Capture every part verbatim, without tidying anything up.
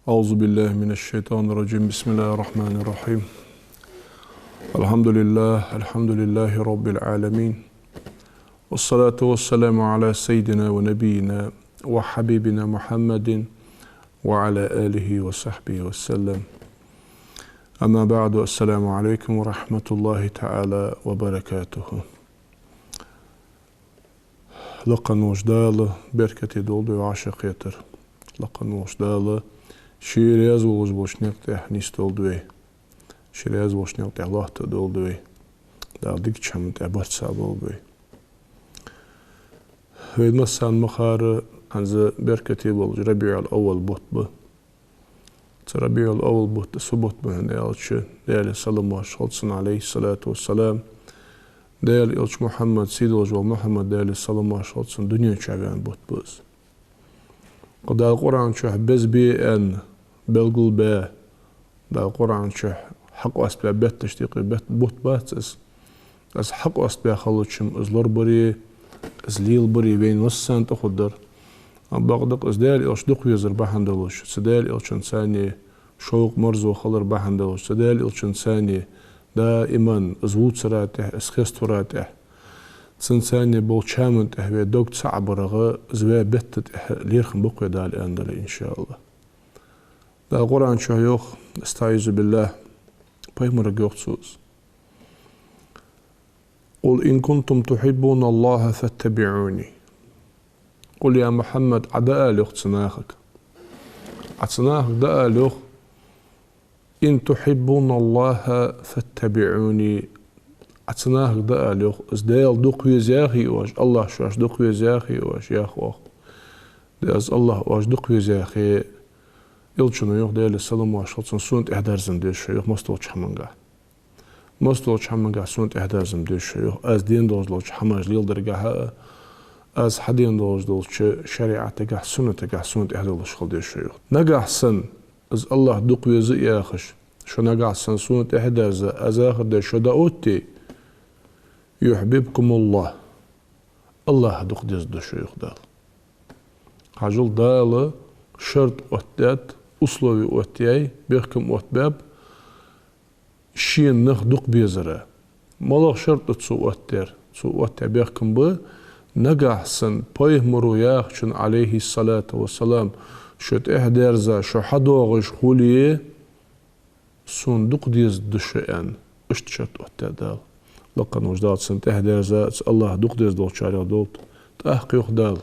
أعوذ بالله من الشيطان الرجيم. بسم الله الرحمن الرحيم. الحمد لله، الحمد لله رب العالمين. والصلاة والسلام على سيدنا ونبينا وحبيبنا محمد وعلى آله وصحبه وسلم. أما بعد، السلام عليكم ورحمة الله تعالى وبركاته. Лакха волча Дала беркате долда вай вӀашагӀкхетар. Лакха волча Дала ший раьза волаш болча никъ тӀа нийсдолда вай. Ший раьза волча никъ тӀа лоаттадолда вай. Дала дикача хӀаман тӀа барт цхьа болба вай. Вай массанена ма харра, хӀанз беркате болча РабиӀул-Аввал бутт ба. Цу РабиӀул-Аввал бутт, суббота ба, хӀана аьлча, Даьла салам-моаршал хилда цунна, عليه الصلاة والسلام, Даьла элча Мухьаммад, сийдолаш вола Мухьаммад, Даьла салам-моаршал хилда цунна, дунен чу ваьнна бутт ба из. Дала Къуръан чу беза бе аьнна белгалбаь, Дала Къуръан чу хьакъоастабаь бетташ тӀехьа бет-, бутт бац из. Из хьакъоастабаь хилча-м, из лорабаре, из лелабаре вайна массанена тӀа хургдар. Амма бакъда-кх из Даьла элча дукха везар бахьан долаш, цу Даьла элчанца цхьана шовкъ-марзо хилар бахьан долаш, цу Даьла элчанца цхьана даиман из вувцара тӀехьа, из хеставара тӀехьа, цунца цхьана болча хӀаман тӀехьа вай дог ца Ӏобаргба, из вай бетта тӀа лерхӀам бу-кх вай, Дала аьннадале, إن شاء الله. Дала Къуръан чу йоах, أستعيذ بالله, пайхамарга йоах цо из: قل إن كنتم تحبون الله فاتبعوني. قل, я Мухьаммад, Ӏа дӀаала, йоах, цу нахага. Ӏа цу нахага дӀаала, йоах: إن تحبون الله فاتبعوني. Ӏа цу нахага дӀаала, йоах, из Даьла дукха веза яхе оаш, АллахӀ шоашта дукха веза яхе оаш, яха оаха. Даьла, из АллахӀ оаш дукха веза яхе, элчано йоах, Даьла салам-моаршал хилда цунна, сона тӀехьадерзам де шо, йоах, массадолча хӀамангахьа. Массадолча хӀамангахьа сона тӀехьадерзам де шо, йоах, аз дена долаш долча хӀамаш леладаргахьа а, аз хьадена долаш долча шариӀатагахьа, суннатагахьа сона тӀехьадоалаш хила де шо, йоах. Нагахьа санна из АллахӀ дукха веза яхаш, шо нагахьа санна сона тӀехьадерза, аз ахарде шо дӀаотте, يحببكم الله, АллахӀ дукха дезаргда шо, йоах Дала. Хьажал, Дала шартӀ оттадаьд, условие оттаяьй, бехкам оттабаьб, шийна нах дукха безара. МалагӀа шартӀ да цо оттадаьр? Цо оттаяь бехкам ба: нагахьа санна пайхамаро яхачунна, عليه الصلاة والسلام, шо тӀехьадерза, шо хьадоагӀаш хуле, сона дукха дезаргда шо, аьнна, иштта шартӀ оттадаьд Дала. Лакха волча Дала цунна тӀехьадерза, цу АллахӀ дукха деза долчарех долда. ТӀаккха йоах Дала: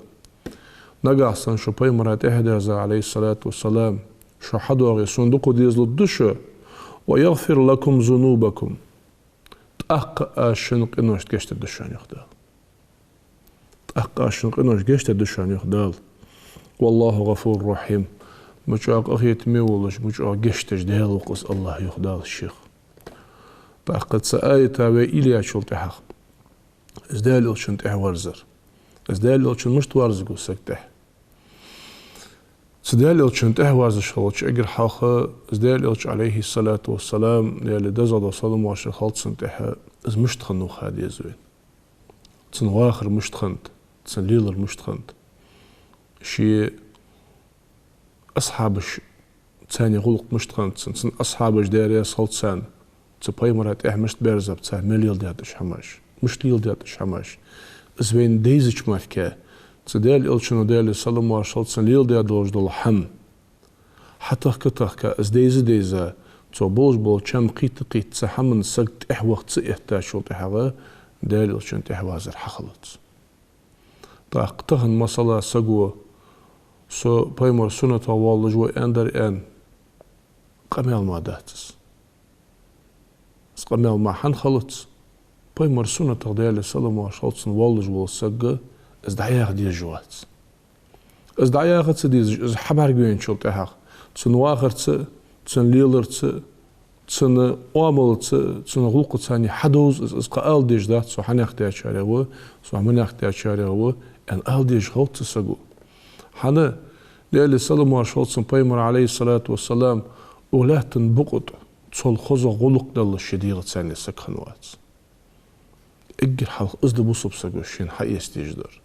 нагахьа санна шо пайхамара тӀехьадерза, عليه الصلاة والسلام, шо хьадоагӀе, сона дукха дезалургда шо, ويغفر لكم ذنوبكم. ТӀаккха аз шун къиношта гешт дергда шоана, йоах Дала. ТӀаккха аз шун къиношта гешт дергда шоана, йоах Дала. والله غفور رحيم. Мича къахетаме волаш, мича гешт деш Даьла ва-кх из АллахӀ, йоах Дала Шийх. ТӀаккха цу аята вай уйла яьчул тӀехьагӀа, из Даьла элчанна тӀехьаварзар. Из Даьла элчанна мишта варзаргва саг тӀехьа? Цу Даьла элчанна тӀехьаварзаш хилча, эггара хьалха из Даьла элча, عليه الصلاة والسلام, Даьла дезагӀа дола салам-моаршал хилда цунна, тӀехьа из мишта хиннав ха деза вайна. Цун вахар мишта хиннад, цун лелар мишта хиннад. Ший асхьабаш, царна гӀулакх мишта хиннад цун, цун асхьабаш, Даьла раьза хилва царна, цу пайхамара тӀехьа мишта берзаб цар, мел леладаьд уж хӀамаш, мишта леладаьд уж хӀамаш. Из вайна дайзача мара, цу Даьла элчано, Даьла салам-моаршал хилда цунна, леладаь долаш дола хӀама хьатахка-тахка, из дайза-дайза, цо болаш бола чам кхийтта-кхийтта, цу хӀаманна саг тӀехьаваха ца эттачул тӀехьагӀа Даьла элчанна тӀехьавазар хьахилац. ТӀаккха тахан, масала, саго: «Со пайхамара суннатах воаллаш ва», — аьннадар аьнна, къамаьл мара дац из. Из къамаьл мара хӀана хилац? Пайхамара суннатах, Даьла салам-моаршал хилда цунна, воаллаш вола саг из дӀаяха дезаш вац. Из дӀаяха ца дезаш, из хьабӀаргавайначул тӀехьагӀа, цун вахарца, цун леларца, цун оамалца, цун гӀулакхаца царна хьадовз из, из кхы ала дезаш дац: «Со хьанехк даьчарех ва, со хьанехк даьчарех ва», — аьнна, ала дезаш хилац цу саго. ХӀана? Даьла салам-моаршал хилда цунна, пайхамара, عليه الصلاة والسلام, укх лаьттан букъа тӀа цул хоза гӀулакх даллаш ший дегӀаца цхьана саг хиннавац. Эггара хьалха из да бусалба саго шийна хьаэца дезаш дар.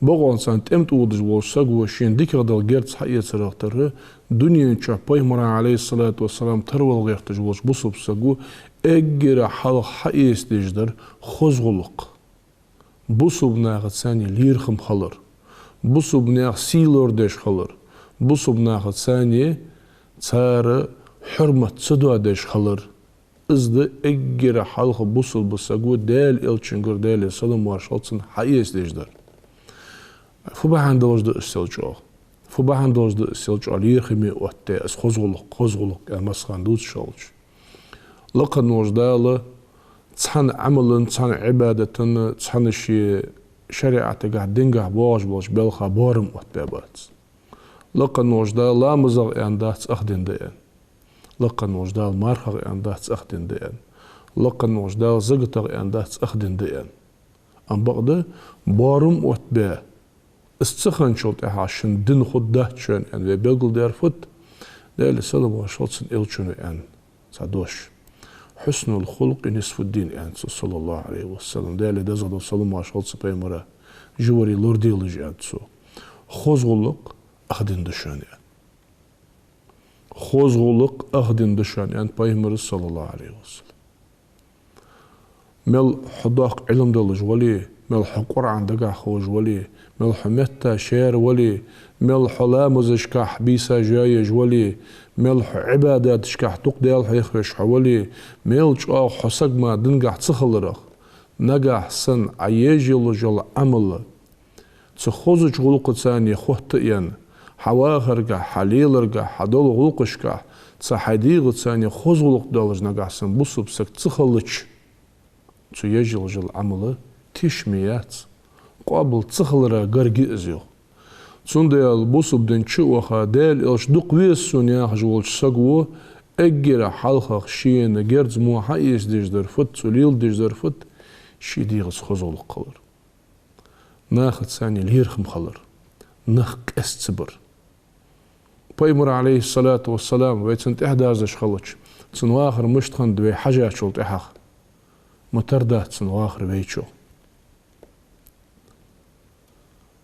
Бокъонца тӀем тӀа водаш волча саго шийна дикагӀа дола герз хьаэцарах тара, дунен чу пайхамара, Ӏалайхи ссалату вассалам, тарвала гӀерташ волча бусалба саго эггара хьалха хьаэца дезаш дар хоза гӀулакх. Бусалба нахаца лерхӀам хилар, бусалба наьха сий лорадеш хилар, бусалба нахаца цар хьурмат ца доадеш хилар. Из да эггара хьалха бусалба саго Даьла Элчангара, Даьлера салам-моаршал хилда цунна, хьаэца дезаш дар. Фу бахьан долаш да из сел чӀоагӀа? Фу бахьан долаш да из сел чӀоагӀа лерхӀаме оттадаь, из хоза гӀулакх, хоза гӀулакх аьнна массахана дувцаш хилча? Лакха волча Дала цхьан Ӏамалан, цхьан Ӏибадатан, цхьан ший шариӀатагахьа, дингахьа боагӀаш болча балха боарам оттабаь бац. Лакха волча Дала ламазах аьнна дац ах дин да аьнна. Лакха волча Дала мархах аьнна дац ах дин да аьнна. Лакха волча Дала закатах аьнна дац ах дин да аьнна. Амма бакъда, боарам оттабаь, из ца хинначул тӀехьагӀа шун дин хургдац шоана аьнна вай белгалдаьр фуд? Даьлера салам-моаршал хилда цунна, Элчано аьнна цхьа дош: «حسن الخلق نصف الدين», аьннад цо, саллаллахӀу Ӏалайхи ва саллам. Даьлера дезагӀа дола салам-моаршал хилда цунна, пайхамара, жуварий лорадалаш, аьннад цо. Хоза гӀулакх ах дин да шоана аьнна. Хоза гӀулакх ах дин да шоана аьннад пайхамара, саллаллахӀу Ӏалайхи ва саллам. Мел хьо доккха Ӏилма долаш вале, мел хьо Къуръан дагахьа ховш вале, мел хьо метта шаьра вале, мел хьо ламазашкахьа бийса жа еш вале, мел хьо Ӏибадаташкахьа дукха Даьла хьехавеш хьо вале, мел чӀоагӀа хьо саг мара дингахьа ца хиларах, нагахьа санна Ӏа еш йолаш йола Ӏамал цу хозача гӀулакхаца хотта а енна, хьа вахаргахьа, хьа леларгахьа, хьа долча гӀулакхашкахьа цу хьай дегӀаца хоза гӀулакх долаш нагахьа санна бусалба саг ца хилча, цу еш йолаш йола Ӏамал тешаме яц, къоабал ца хилара гарга я из, йоах. Цудухьа бусалба дина чу а ваха, Даьла Элча дукха веза сона яхаш волча саго эггара хьалхагӀа шийна герз мо хьаэца дезаш дар фуд, цо леладеш дар фуд? Ший дегӀаца хоза гӀулакх хилар. Нахаца лерхӀам хилар, нах къоаста ца бар. Пайхамар, Ӏалайхи ссалату вассалам, вай цунна тӀехьа дазаш хилча, цун вахар мишта хиннад вай хьажачул тӀехьагӀа? Ма тара дац цун вахар вайчул.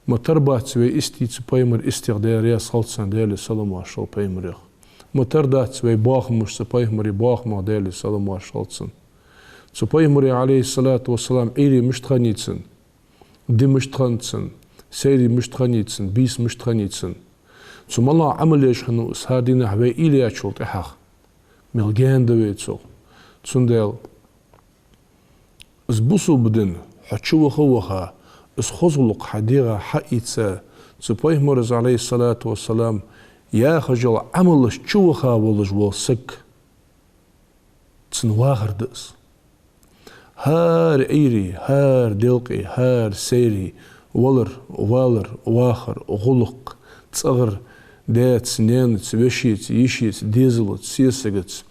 Ма тара бац вай истий цу пайхамара истех, Даьла раьза хилва цунна, Даьлера салам-моаршал хилда пайхамарех. Ма тара дац вай бахамаш цу пайхамара бахамах, Даьлера салам-моаршал хилда цунна. Цу пайхамара, Ӏалайхи ссалату вассалам, Ӏуйре мишта хиннай цун, ди мишта хиннад цун, сайре мишта хиннай цун, бийса мишта хиннай цун. Цо малагӀа Ӏамал еш хиннав из, хӀара дийнахьа вай уйла яьчул тӀехьагӀа мел гаьна да вай цох. Цудухьа из бусалба дин хьо чу ваха а ваха, из хоза гӀулакх хьай дегӀа хьаийца, цу пайхамара, Ӏалайхи ссалату вассалам, яхаш йола Ӏамалаш чу ваха волаш вола саг, цун вахар да из. ХӀара Ӏуйре, хӀара делкъе, хӀара сайре валар, валар, вахар, гӀулакх, цӀагӀара даьца, наьнаца, вешийца, йишийца, дезалца, сесагаца,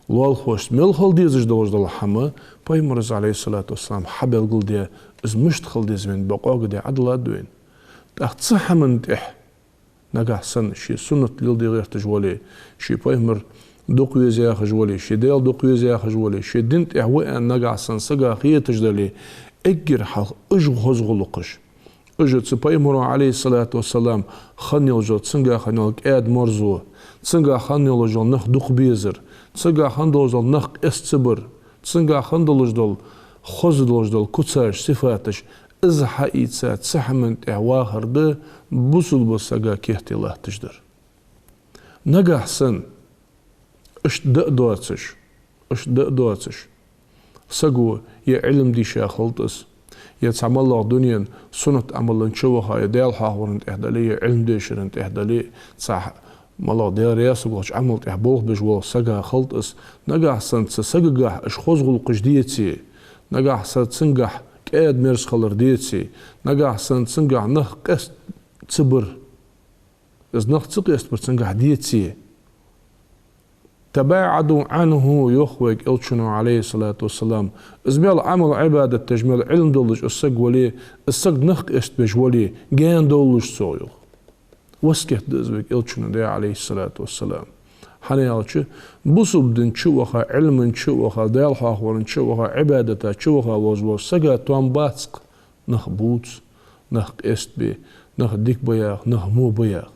лоалахошца мел хила дезаш долаш дола хӀама, пайхамара, Ӏалайхи ссалату вассалам, хьабелгалдаь, из мишта хила деза вайна бокъо а даь, Ӏадалад вайна. ТӀаккха цу хӀаман тӀехьа нагахьа санна ший суннат леладе гӀерташ вале, ший пайхамар дукха веза яхаш вале, ший Даьла дукха веза яхаш вале, ший дина тӀехьа ва аьнна нагахьа санна сага хеташ дале, эггара хьалха уж хоза гӀулакхаш, уж цу пайхамара, Ӏалайхи ссалату вассалам, хинна йолаш йола, цунгахь хинна йола кӀаьда-мерза, цунгахь хинна йолаш йола нах дукха безар, цунгахь хинна долаш дола нах къоаста ца бар, цунгахь хинна долаш дола хоза долаш дола куцаш, сифаташ, из хьаийца, цу хӀаман тӀехьа вахар да бусалба сага кехате латташ дар. Нагахьа санна иштта да а доацаш, иштта да а доацаш, саго е Ӏилма дийша хилда из, е цхьа малагӀа дунен суннат Ӏамалан чу ваха, е Даьла хьоахавара тӀехь дале, е Ӏилма дешара тӀехь дале, цхьа малагӀа Даьла раьза хургволча Ӏамал тӀехь болх беш вола сага хилда из, нагахьа санна цу сагагахь уж хоза гӀулакхаш деце, нагахьа санна цунгахь кӀаьда-мерза хилар деце, нагахьа санна цунгахь нах къоаста ца бар, из нах ца къоастабар цунгахь деце. «تباعدوا عنه», йоах вайга Элчано, Ӏалайхи ссалату вассалам, из мел Ӏамал-Ӏибадат деш, мел Ӏилма долаш из саг вале, из саг нах къоастабеш вале, гаьна довлалаш цох, йоах. Васкет да из вайга Элчано даь, Ӏалайхи ссалату вассалам. ХӀана аьлча, бусалба дина чу ваха, Ӏилман чу ваха, Даьла хьоахавара чу ваха, Ӏибадата чу ваха волаш волча сага тоам бац-кх нах бувца, Нах къестабе, нах дика ба яха, нах во ба яха.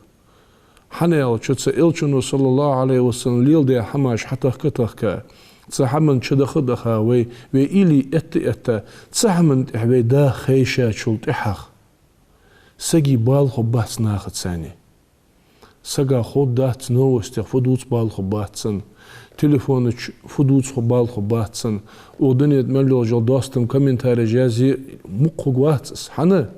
ХӀана аьлча, цу Элчано, саллаллахӀу Ӏалайхи ва саллам, леладаь хӀамаш хьатахка-тахка, цу хӀаман чудаха-даха вай, вай уйла этта-этта, цу хӀаман тӀехьа вай даха хайшачул тӀехьагӀа сага бала хургбац нахаца. Сага ховргдац новостех фу дувц бала хургбац цунна, телефона чу фу дувц бала хургбац цунна, укх дунен тӀа мел йолча доастам комментареш язъе мукъа хургвац из. ХӀана?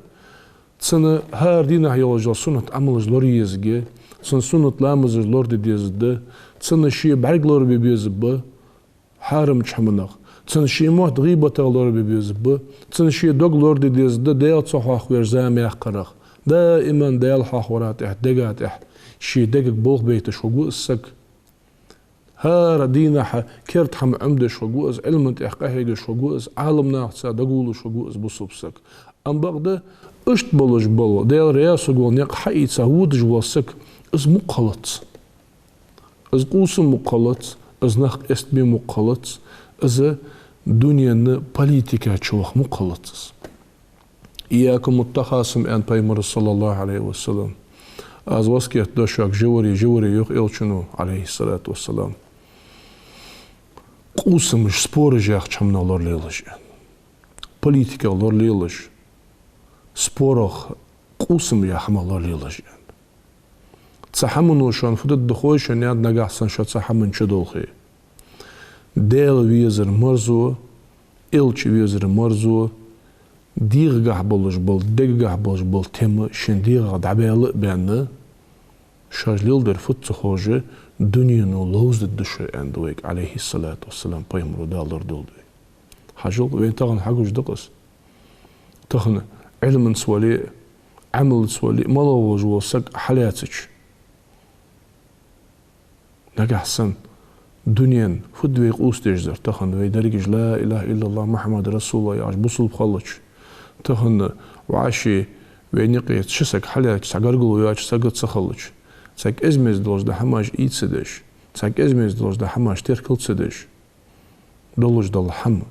Цунна хӀара дийнахьа йолаш йола суннат Ӏамалаш лораде езаргья, цунна суннат ламазаш лораде дезаргда, цунна ший бӀарг лорабе безаргба хьарамча хӀаманах, цунна ший мотт гӀийбатах лорабе безаргба, цунна ший дог лораде дезаргда Даьла ца хьоахавеш зама яккхарах. Даиман Даьла хьоахавара тӀехьа, дега тӀехьа ший дегага болх байташ хургва из саг. ХӀара дийнахьа керда хӀама Ӏомадеш хургва из, Ӏилман тӀехьа къахьегаш хургва из, Ӏаламнахаца дагавувлаш хургва из бусалба саг. Амма бакъда иштта болаш бола, Даьла раьза хургвола никъ хьаийца водаш вола саг, из мукъа хилац. Из къувсам мукъа хилац, из нах къестабе мукъа хилац, из дунен политика чу ваха мукъа хилац из. «إياكم والتخاصم», аьннад Пайхамара, саллаллахӀу Ӏалайхи ва саллам. Аз васкет ду шуга, жи варе, жи варе, йоах Элчано, Ӏалайхи ссалату вассалам, къувсамаш, спораш яхача хӀамах лоралелаш, аьнна. Политиках лоралелаш, спорах, къувсам яха хӀамах лоралелаш, аьнна. Цу хӀамано шоана фу дергда хой шоана, аьннад, нагахьа санна шо цу хӀаман чу долхе. Даьла везар марзо, Элча везар марзо, дегӀагахьа болаш бола, дегагахьа болаш бола тема шун дегӀах дӀабаьлла а баьнна, шоаш леладер фуд ца ховш, дунено ловзадергда шо, аьннад вайга, Ӏалайхи ссалату вассалам, Пайхамаро, Дала лорадолда вай. Хьажал, вайна тахан хьагуш да-кх из. Тахан Ӏилманца вале а, Ӏамалца вале а, малагӀа волаш вола саг хьалаьцача, нагахьа санна дунен фуд вай къувсадеш дар, тахан вай дерригаш «لا إله إلا الله محمد رسول الله» яхаш бусалба хилча, тахан вӀаши вайна юкъе ши саг хьалаьцача, цхьа гаргало йоацаш саг ца хилча, цхьа кӀезига-мезига долаш дола хӀамаш ийца ца деш, цхьа кӀезига-мезига долаш дола хӀамаш теркал ца деш, долаш дола хӀама,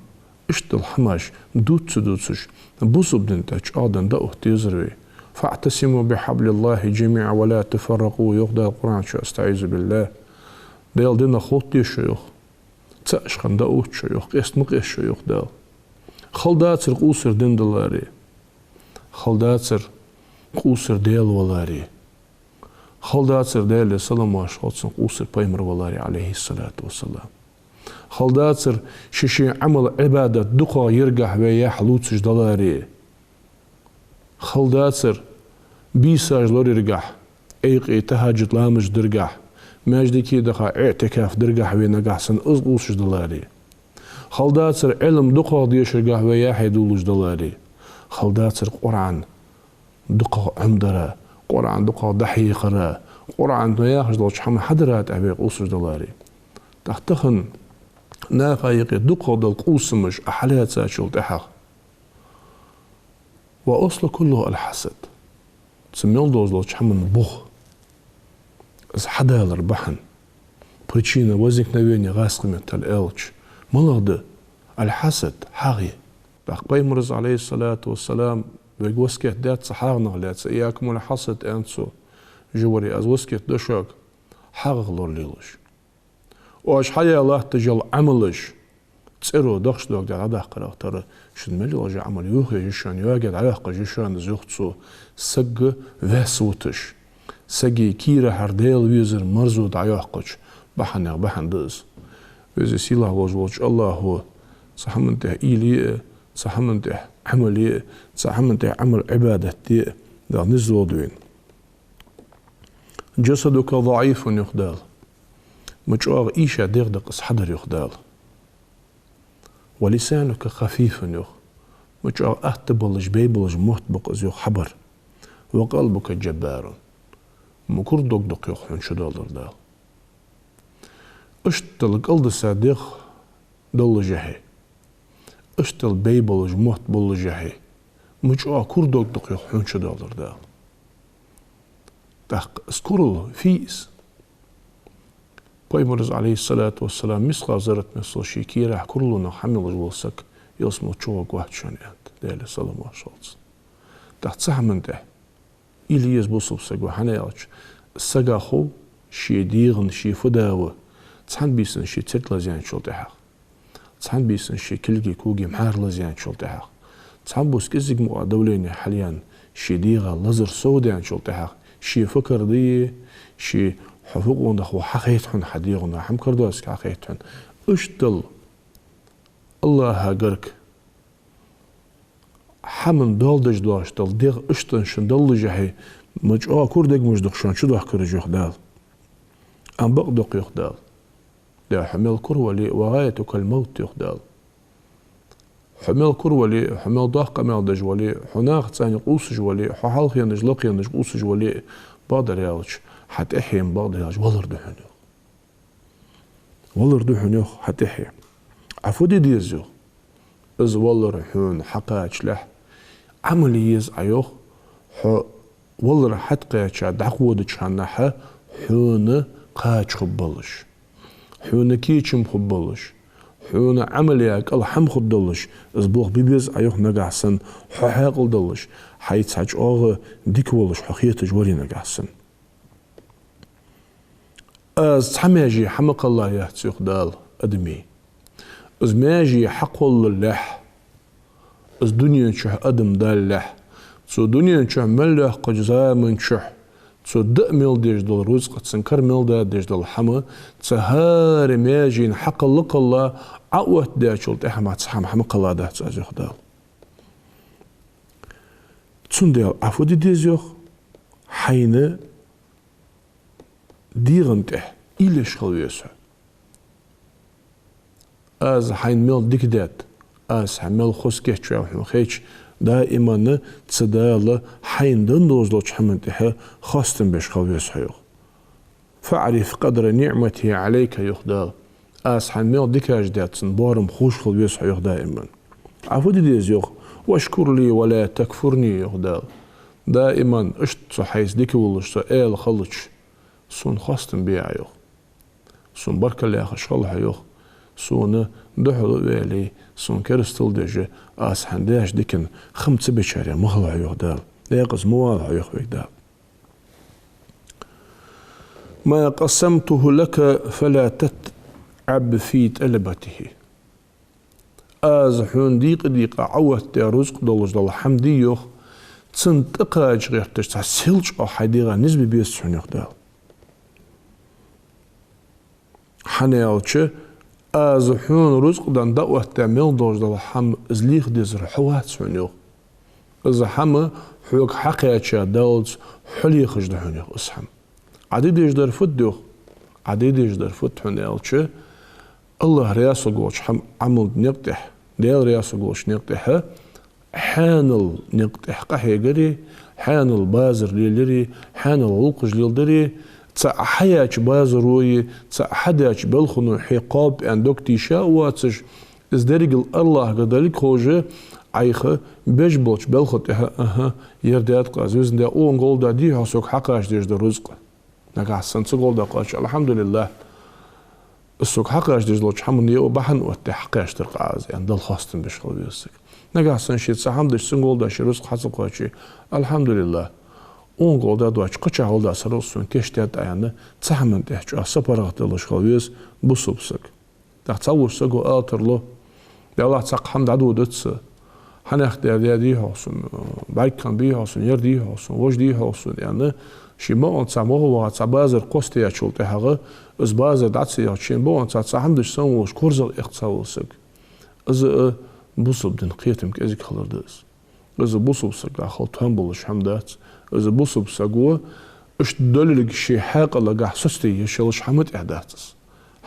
иштта дола хӀамаш дувца ца дувцаш, бусалба дина тӀа чӀоагӀа дӀаотта дезар вай. «فاعتصموا بحبل الله جميعا ولا تفرقوا», йоах Дала Къуръан чу, أستعيذ بالله. Даьла динах ховтте шо, йоах. ЦаӀ шоана дӀаотта шо, йоах, къеста ма къеста шо, йоах Дала. Хала дацар къувсар дин даларе. Хала дацар къувсар Даьла валаре. Хала дацар, Даьлера салам-моаршал хилда цунна, къувсар Пайхамар валаре, Ӏалайхи ссалату вассалам. Хала дацар ший-ший Ӏамал, Ӏибадат дукхагӀа йиргахьа вай яхь лувцаш даларе. Хала дацар бийсаш лорайиргахьа, Ӏуйкъе тахӀаджуд ламазаш диргахьа, маьждиге даха иӀтикаф диргахьа вай нагахьа санна из къувсаш даларе. Хала дацар Ӏилма дукхагӀа дешаргахьа вай яхье дувлаш даларе. Хала дацар Къуръан дукхагӀа Ӏомадара, Къуръан дукхагӀа дӀахьехара, Къуръано яхаш долча хӀаман хьадара тӀехьа вай къувсаш даларе. ТӀаккха тахан наха юкъе дукхагӀа дола къувсамаш Ӏа хьалаьцачул тӀехьагӀа, «والأصل كله الحسد». Цу мел долаш долча хӀаман бух, из хьадалара бахьан, причина возникновения гӀаскхий меттала аьлча, малагӀа да? الحسد, хьагӀ я. ТӀаккха Пайхамара, Ӏалайхи ссалату вассалам, вайга васкет даьд цу хьагӀах лаьца, «إياكم والحسد», аьннад цо, жи варе, аз васкет ду шуга хьагӀах лоралелаш. Оаш хьаяь латташ йола Ӏамалаш цӀеро дахча дог тӀа дӀадаккхарах тара, шун мел йола Ӏамал йохаеш я шоана, йоаге дӀаяккхаш я шоана из, йоах цо, саг ваьсса вуташ, сага кийрахьара Даьла везар марзо дӀайоаккхача бахьанех бахьан да из. Веза-сийлахь волаш волча АллахӀо цу хӀаман тӀехьа уйла е а, цу хӀаман тӀехьа Ӏамал е а, цу хӀаман тӀехьа Ӏамал, Ӏибадат де а Дала низ лолда вайна. «جسدك ضعيف», йоах Дала. Ма чӀоагӀа ийша дегӀ да-кх из хьадар, йоах Дала. «ولسانك خفيف», йоах. Ма чӀоагӀа атта болаш, бей болаш мотт ба-кх из, йоах, хьабар. «وقلبك جبار». Ма кура дог да-кх, йоах, хьона чу доаллар Дала. Иштта кӀалдиса дегӀ доллашехьа, иштта бей болаш мотт боллашехьа, ма чӀоагӀа кура дог да-кх, йоах, хьона чу доаллар Дала. ТӀаккха из курал фу я из? Пайхамара, Ӏалайхи ссалату вассалам, мискъал зарратмесал ший кийрахьа куралонах хӀама йолаш вола саг ялсмала чугӀоргвац шоана, аьннад, Даьлера салам-моаршал хилда цунна. ТӀаккха цу хӀаман тӀа уйла е еза бусалба саго, хӀана аьлча сага хов ший дегӀа ший фу да ва, цхьан бийсан ший церг лазаьнначул тӀехьагӀа, цхьан бийсан ший кулги, коги, мхьар лазаьнначул тӀехьагӀа, цхьан бус кӀезига мукъагӀа давлени хьалъяьнна ший дегӀа лазар совдаьнначул тӀехьагӀа, ший фу кара да е, ший хьо фу къонах ва хьахайт хьона, хьа дегӀа хӀама кара доацилга хьахайт хьона. Иштта дала АллахӀа гарга хӀаман доал деш доацаш дола дегӀ иштта шун даллашехь, ма чӀоагӀа кура дегаш да-кх шоана чудахкараш, йоах Дала. Амма бакъ да-кх, йоах Дала. Даьра, хьо мел кура вале а, وغايتك الموت, йоах Дала. Хьо мел кура вале а, хьо мел доккха къамаьл деш вале а, хьо нахаца къувсаш вале а, хьо хьалхенаш, лакхенаш къувсаш вале а, бакъдар аьлча, хьа тӀехье ма, бакъдар аьлча, валар да хьона, йоах. Валар да хьона, йоах, хьа тӀехье. Ӏа фу де деза, йоах? Из валар хьона хьакхачалехь, Ӏамал е еза Ӏа, йоах, хьо валар хьатӀакхаьча дӀакховдача хана хьона кхача хургболаш, хьона кечам хургболаш, хьона Ӏамал яь кӀал хӀама хургдолаш, из болх бе беза Ӏа, йоах, нагахь санна хьо хьаькъал долаш, хьайца хьо чӀоагӀа дика волаш хьо хеташ вале нагахь санна. Аз цхьа маьже хьа ма кхелла яц, йоах Дала, адаме. Из маьже хьакхоллалехь, из дунен чу адам далалехь, цу дунен чу мел йоаккхача заман чу цо даа мел деш дола рузкъа, цун кара мел дадеш дола хӀама, цу хӀара маьжена хьакхелла-кхелла, Ӏа оттадаьчул тӀехьагӀа мара цхьа хӀама хьа ма кхелла дац аз, йоах Дала. Цудухьа Ӏа фу де деза, йоах, хьайна дегӀа тӀа уйла еш хила веза хьо. Аз хьайна мел дика даьд, аз хьа мел хоза кийчваьв хьона хайча, даиман цу Дала хьайна денна долаш долча хӀаман тӀа хоастам беш хила веза хьо, йоах. فاعرف قدر نعمته عليك, йоах Дала. Аз хьайна мел дикаш даьд, цун боарам ховш хила веза хьо, йоах, даиман. Ӏа фу де деза, йоах? واشكر لي ولا تكفرني, йоах Дала. Даиман иштта со хьайца дика волаш, со аьла хилча, сона хоастам бе Ӏа, йоах. Сона баркал яхаш хила хьо, йоах. Сона духьала а ваьле, сона керастал деш, аз хьайна даьча дикан хам ца бечарех ма хила хьо, йоах Дала. Декъаза ма вала хьо, йоах вайга Дала. ما قسمته لك فلا تتعب في طلبه. Аз хьона дийкъа-дийкъа Ӏооттадаь рузкъа долаш дола хӀама дий, йоах, цунна тӀакхача гӀерташ цхьа сел чӀоагӀа хьай дегӀа низ бе безац хьона, йоах Дала. ХӀана аьлча аз хьона рузкъа денна дӀаоттадаь мел долаш дола хӀама из леха дезар хьо вац хьона, йоах. Из хӀама хьога хьакхаьча даллалца хьо лехаш да хьона, йоах, из хӀама. Ӏа де дезаш дар фуд, йоах? Ӏа де дезаш дар фуд хьона аьлча, АллахӀ раьза хургволча хӀаман Ӏамал никъ тӀехьа, Даьла раьза хургволча никъ тӀехьа, хьанал никъ тӀехьа къахьегари, хьанал базар лелари, хьанал гӀулакхаш леладари, цу Ӏа хьаяьча базарои, цу Ӏа хьадаьча балхои хье кхоаб аьнна дог тийша а воацаш, из дерригал АллахӀага далга ховш, Ӏайха беш болча балха тӀехьа, аха, ер даьд-кх аз, Везан Даьла, укхан гӀолла дий хьогӀ сога хьакхача дезаш дола рузкъа? Нагахь санна цу гӀолла дӀакхоачаш, алхьамдулиллахӀ, из сога хьакхача дезаш долча хӀаман е бахьан оттадаь хьакхаьчадир-кх аз, аьнна, Далла хоастам беш хила веза саг. Нагахь санна ше цхьа хӀама дича, цун гӀолла дӀа ший рузкъа хьа ца кхоаче, алхьамдулиллахӀ, укхан гӀолла дӀадоацаш кхыча гӀолла дӀа са рузкъа сона кийчдаьд Ӏа, аьнна, цу хӀаман тӀехьа чӀоагӀа сапаргӀата долаш хила веза бусалба саг. ТӀаккха цхьаволча саго ала тарлу: «Даллахь, цхьаккха хӀама дӀадодац са. Хьанах даьр даь дий хьогӀ сона, бӀаргагӀа бий хьогӀ сона, ер дий хьогӀ сона, вож дий хьогӀ сона», — аьнна, ший бокъонца мохо ваха цхьа базар кхоастаяьчул тӀехьагӀа, из базар дӀа ца яхача, ший бокъонца цхьа хӀама дича санна волаш корзагӀа эккх цхьавола саг. Из а бусалба дина кхетам кӀезига хилар да из. Из бусалба сагагахьа хила тоам болаш хӀама дац. Из бусалба саго иштта долилга ший хьаькъалагахьа соцаде езаш йолаш хӀама тӀехьа дац из.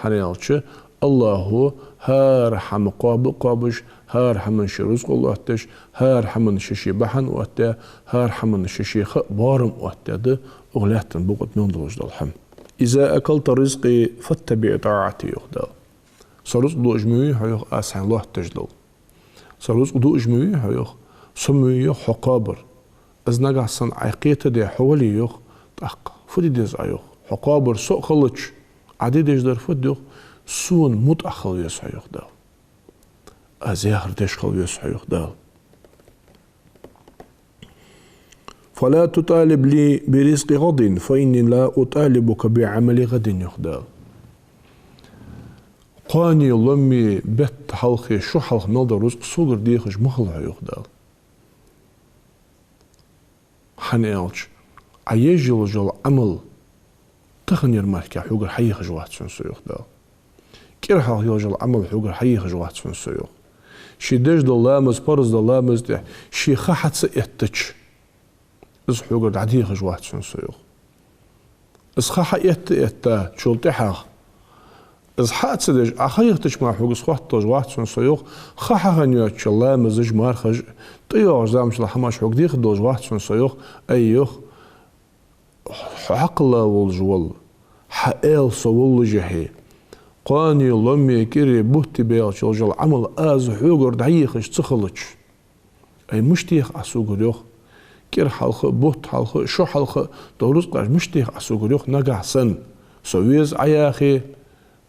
ХӀана аьлча, АллахӀо хӀара хӀама кхоаба а кхоабаш, хӀара хӀаман ший рузкъа лоаттадеш, хӀара хӀаман ший-ший бахьан оттадаь, хӀара хӀаман ший-ший ха а, боарам оттадаь да укх лаьттан букъа тӀа мел долаш дола хӀама. «إذا أكلت رزقي فاتبع طاعتي», — йоах Дала. Со рузкъа дуаш ма вий хьо, йоах, аз хьайна лоаттадеш дола. Со рузкъа дуаш ма вий хьо, йоах, со ма вий, йоах, хьо кхоабар. Из нагахь санна Ӏайха кхетаде хьо вале, йоах, тӀаккха фу де деза Ӏа, йоах? Хьо кхоабар со а хилча, Ӏа де дезаш дар фуд, йоах? Сона мутӀахь хила веза хьо, йоах Дала. Аз яхар деш хила веза хьо, йоах Дала. فلا تطالبني برزق غد فإني لا أطالبك بعمل غد, йоах Дала. Кхоане, ломме, бетта хьалхе, шу хьалха мел дола рузкъа согара дехаш ма хила хьо, йоах Дала. ХӀана аьлча, Ӏа еш йолаш йола Ӏамал таханара мара хьогара хьаехаш вац хьона со, йоах Дала. КӀира хьалха йолаш йола Ӏамал хьогара хьаехаш вац хьона со, йоах. Ше деш дола ламаз, парз дола ламаз тӀехьа ше ха хьа ца эттача, из хьогара дӀадехаш вац хьона со, йоах. Из ха хьаэтта-этта, цул тӀехьагӀа из хьа а ца деш, Ӏа ха яхийтача мара хьога из хотталуш вац хьона со, йоах. Ха хьахинна йоацача ламазаш, мархаш, тӀайоагӀаш заманчул хӀамаш хьога дехаргдолаш вац хьона со, йоах. Ай, йоах, хьо хьакхелла волаш вола, хьа аьла со воллашехьа, кхоане, ломме, кӀире, бутте баьлча йолаш йола Ӏамал аз хьогара дӀаехаш ца хилча, ай, мишта дех Ӏа согара, йоах. КӀира хьалха а, бутт хьалха а, шу хьалха а дола рузкъаш мишта дех Ӏа согара, йоах, нагахьа санна со веза Ӏа яхе,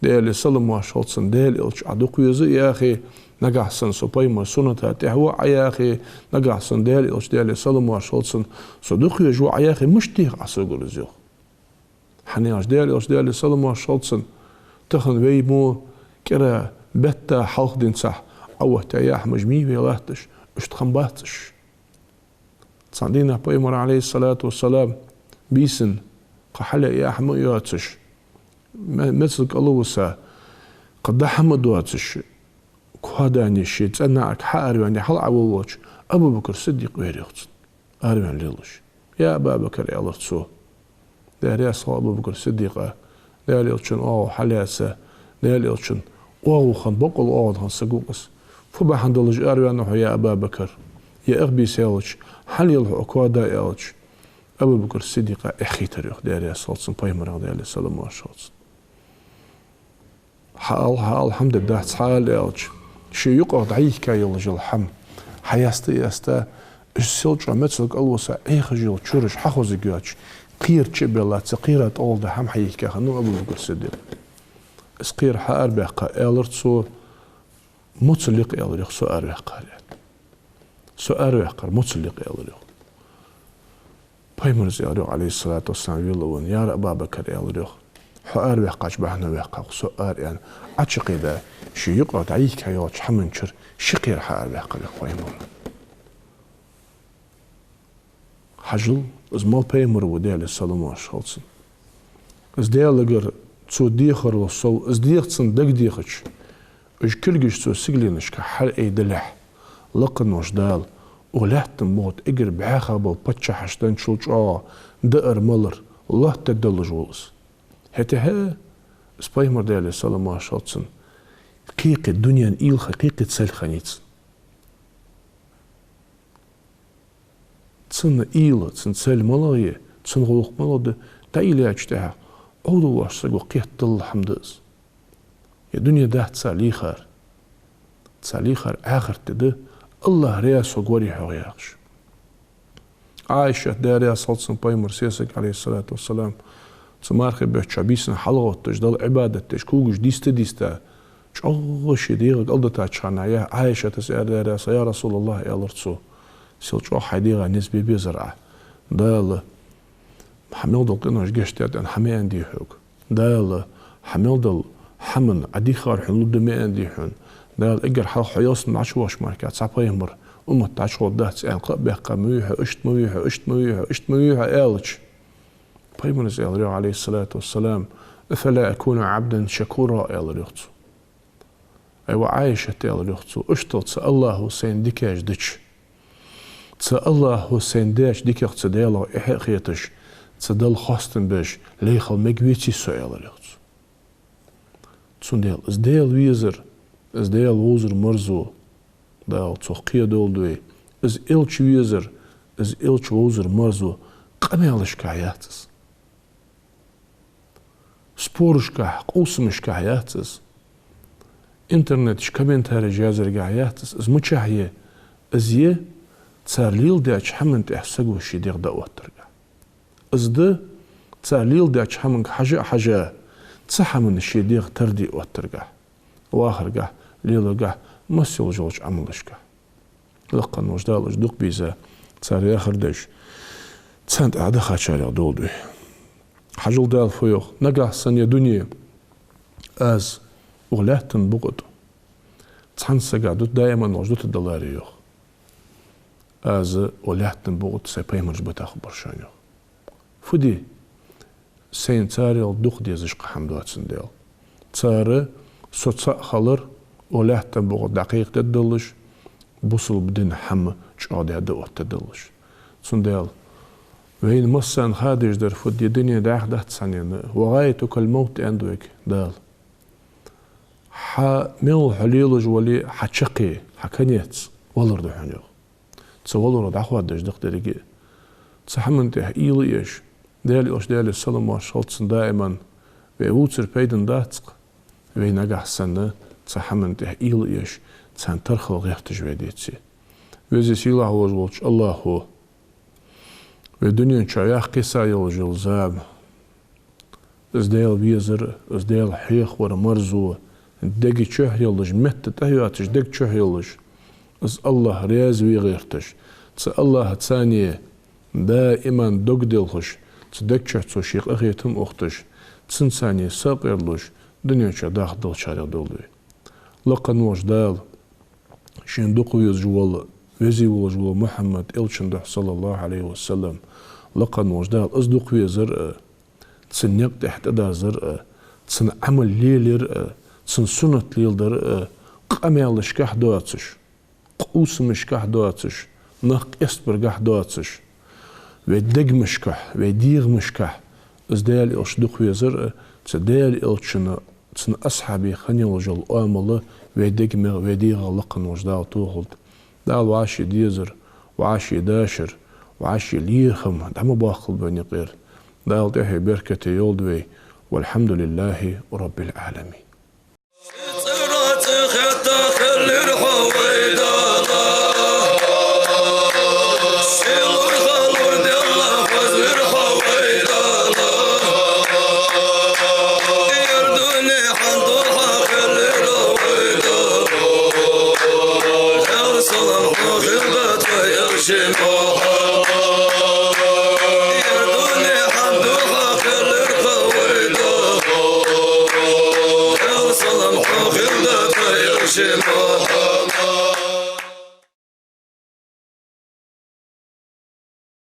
Даьлера салам-моаршал хилда цунна, Даьла Элча Ӏа дукха веза а яхе, нагахьа санна со пайхамара сунната тӀехьа ва Ӏа яхе, нагахьа санна Даьла Элча, Даьлера салам-моаршал хилда цунна, со дукха везаш ва Ӏа яхе, мишта дех Ӏа согара из, йоах. ХӀана аьлча Даьла Элча, Даьлера салам-моаршал хилда цунна, тахан вай мо кӀира, бетта хьалха денз цхьа Ӏооттаяь яхьамаш ма йий вай латташ, иштта хӀама бац уж. Цхьан дийнахьа пайхамар, Ӏалайхи ссалату вассалам, бийсан кхы хьалъяь яхьам а йоацаш, ме-, мецал кӀалвиса, кхы даа хӀама а доацаш, коа-даьнна ше цӀен наӀарга хьаараваьнна хьалъаволавелча, Абу Бакр Сиддикъ вера, йоах, цунна араваьнна лелаш. «Я Аба Бакр», — аьлар цо. Даьла раьза хилва Абу Бакр Сиддикъа, Даьла Элчан оагӀув хьалаьца, Даьла Элчан оагӀув хинна, боккъал оагӀув хинна саг ва-кх из. «Фу бахьан долаш араваьннав хьо, я Аба Бакр? Е ах бийса яьлча, хьалъел хьо а коа-даа», — аьлча, Абу Бакр Сиддикъа эхь хийтар, йоах, Даьла раьза хилва цунна, пайхамарах, Даьлера салам-моаршал хилда цунна. «Хьаала, хьаала, хӀама де дац, хьаала», — аьлча, ше юкъах дӀайихка йолаш йола хӀама хьаяста а яьста, из сел чӀоагӀа мецал кӀалвиса Ӏехаш йола чураш хьахозаргйоацаш, кхера чу а белла, цу кхера тӀагӀолла да хӀама хьайихка хиннав Абу Бакр Сиддикъ. Из кхера хьаарабаьккха, аьлар цо: «Моцал я-кх, — аьлар, йоах, — со араваьккхар», — аьнна. «Со араваьккхар моцал я-кх», — аьлар, йоах. Пайхамара аьлар, йоах, Ӏалайхи ссалату вассалам, велавенна: «Яр Аба Бакр, — аьлар, йоах, — хьо араваьккхача бахьан ваьккхав-кх со ара», — аьнна. Ӏочукхийда, ше юкъах дӀайихка йолча хӀаман чура ши кхера хьаарабаьккхар, йоах, пайхамара. Хьажал, из мала пайхамар ва, Даьлера салам-моаршал хилда цунна. Из Даьлагара цо дехарал сов, из дех цунна дагадехача, уж кулгаш цо сигаленашка хьалъайдалехь, лакха волча Дала укх лаьттан бухьа тӀа эггара бӀаьха бола паччахьаш денначул чӀоагӀа даар-малар лоаттадергдолаш вол из. ХӀаьта-хьа из пайхамар, Даьлера салам-моаршал хилда цунна, кхы-кхы дунен уйла хинна, кхы-кхы цаль хиннай цун. Цун уйла, цун цаль малагӀа я, цун гӀулакх малагӀа да дӀаийлача тӀехьа, Ӏовдал воацача саго кхетадалла хӀама да из. Ер дуне дац цар лийхар. Цар лийхар Ӏахарт ди да, АллахӀ раьза хургвар-кх хьогӀ яхаш. Ӏайшат, Даьла раьза хилва цунна, пайхамара сесаг, Ӏалайхи ссалату вассалам, цу мархий бетта чу бийсан хьалгӀовтташ, Далла Ӏибадат деш, кулгаш дийста-дийста, чӀоагӀа ший дегӀа кӀалдитача хана яхар Ӏайшатас аьлар, Даьла раьза хилва цунна: «Я РасулаллахӀ, — аьлар цо, — сел чӀоагӀа хьай дегӀа низ бе безар Ӏа. Дала хьа мел дола къинош гешт даьд аьнна хьа ма аьннадий хьога. Дала хьа мел дола хӀаман Ӏа дийхар хьона лургда ма аьннадий хьона. Дала эггара хьалха хьо ялсмала чу воаллача мара цхьа пайхамар уммат дӀачугӀоргдац аьнна кхаъ баьккха ма вий хьо, иштта ма вий хьо, иштта ма вий хьо, иштта ма вий хьо», — аьлча, пайхамара аьлар, йоах, Ӏалайхи ссалату вассалам: «أفلا أكون عبدا شكورا», — аьлар, йоах, цо. «Ай, ва Ӏайшат, — аьлар, йоах, цо, — иштта цу АллахӀа сайна дикаш дича, цу АллахӀа сайна деча диках цу Даьлах эхь а хеташ, цу Далла хоастам беш лай хила мегаргвеций со», — аьлар, йоах, цо. Цудухьа из Даьла везар, из Даьла вовзар марзо, Дала цох кхедолда вай, из Элча везар, из Элча вовзар марзо къамаьлашка яц из. Спорашка, къовсамашка яц из. Интернета чу комментареш яздарга яц из. Из мичахьа я? Из я цар леладеча хӀаман тӀехьа саго ший дегӀ дӀаоттаргахьа. Из да цар леладеча хӀаманга хьажа а хьажа, цу хӀаманна ший дегӀ тарде оттаргахьа, вахаргахьа, леларгахьа, масса йолаш йолча Ӏамалашка. Лакха волча Дала уж дукха бийза, цар яхар деш. Царна тӀехьа дахачарех долда вай. Хьажал, Дала фу йоах: нагахьа санна ер дуне, аз укх лаьттан букъа тӀа цхьан сага дут даиман волаш дутаргдаларе, йоах. Аз укх лаьттан букъа тӀа сай пайхамараш бита хургбар шоана, йоах. Фу де? Сайна царел дукха дезаш кхы хӀама доацандаь. Цар со цаӀ хилар укх лаьттан букъа тӀа дӀакхайкадергдолаш, бусалба дина хӀама чӀоагӀа дӀаоттадергдолаш. Цудухьа вайна массанена ха дезаш дар фуд: ер дуне дӀаьха дац хьанена, «وغايتك الموت», аьннад вайга Дала. Хьа мел хьо лелаш вале, хьа чаккхе, хьа конец валар да хьона, йоах. Цу валарах дӀахоададеш да-кх деррига а. Цу хӀаман тӀехьа уйла еш, Даьла Элча, Даьлера салам-моаршал хилда цунна, даиман вай вувцар пайдана дац-кх, вай нагахьа санна цу хӀаман тӀехьа уйла еш, царна тархал гӀерташ вай деце. Веза-сийлахь волаш волча АллахӀо вай дунен чу ваьккха кхийса йолаш йола зама, из Даьла везар а, из Даьла хьехавар а марзо, дега чухь йолаш, метта тӀа йоацаш, дега чухь йолаш, из АллахӀ раьза ве гӀерташ, цу АллахӀаца даиман дог делхаш, цу дега чухь цо ший къахетам ухийташ, цунца сакъердалуш, дунен чу дахаргдолчарех долда вай. Лакха волча Дала шийна дукха везаш вола, веза волаш вола Мухьаммад Элчан духьа, صلى الله عليه وسلم, лакха волча Дала из дукха везар а, цун никъ тӀехьа тӀадазар а, цун Ӏамал лелаяр а, цун суннат леладар а, къамаьлашкахьа доацаш, къувсамашкахьа доацаш, нах къестабаргахьа доацаш, вай дегамашкахьа, вай дегӀамашкахьа из Даьла Элча дукха везар а, цу Даьла Элчанна, цун асхьабех хинна йолаш йола оамал вай дегамех, вай дегӀах лакха волча Дала тохалда. Дала вӀаший дезар, вӀаший дашар, вӀаший лерхӀам дӀа ма боаккхалба вайна юкъера. Дала тӀехье беркате йолда вай. والحمد لله رب العالمين.